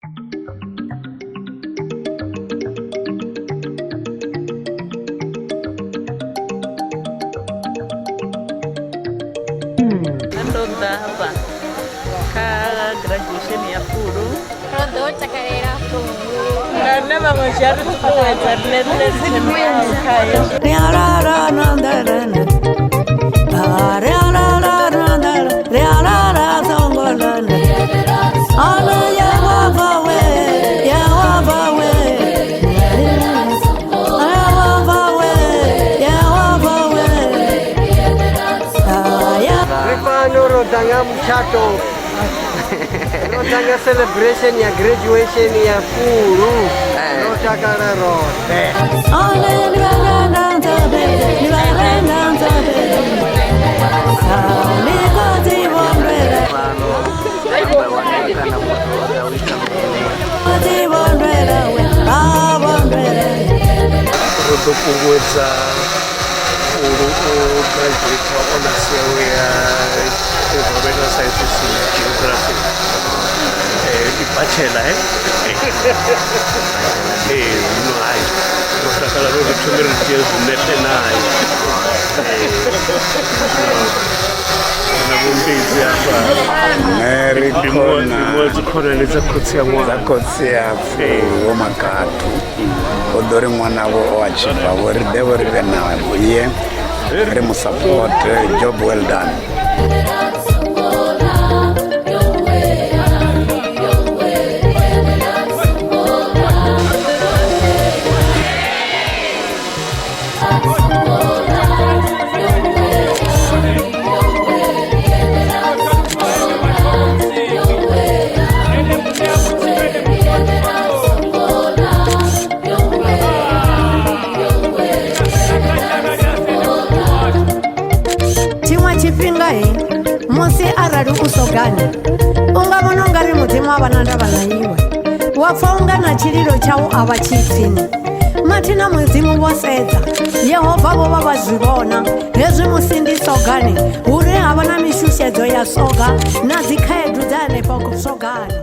Nṋe ndo ḓa hafha kha graduation ya Fulu. Ro ḓo takalela Fulu. Nga nṋe vhaṅwe zwi a ri ṱuṱuwedza riṋe riṋe ri tshe murahu khayo. Ri fhano ro ḓa nga mutshato ro ḓa nga celebration ya graduation ya Fulu ro takala roṱhe. Fhano kana muthu o ḓa u ita mushumo. Ro ḓo fhungudza Fulu u graduate honours yawe ya environmental sciences and geography. Ndi bachelor he. Ee zwino hai ro takala ro ri thome ri dzhie zwinepe naye. Na Vho Mbedzi hafha. Nṋe ri Ndi muṅwe wa dzikhonani dza khotsi a dza ṅwana. Khotsi a Fulu Vho Makatu vho ḓo ri ṅwanavho o achiva vho ri ḓe vho ri vhe naye ri mu support job well done. Tshiṅwe tshifhinga he musi arali u sogani u nga vhona u nga ri Mudzimu a vha na ndavha na iwe, wa pfa unga na tshililo tshau a vha tshi tsini mathina. Mudzimu vho sedza, Yehova vho vha vha zwi vhona hezwi musi ndi sogani hune ha vha na mishushedzo ya soga na dzikhaedu dza hanefho sogani.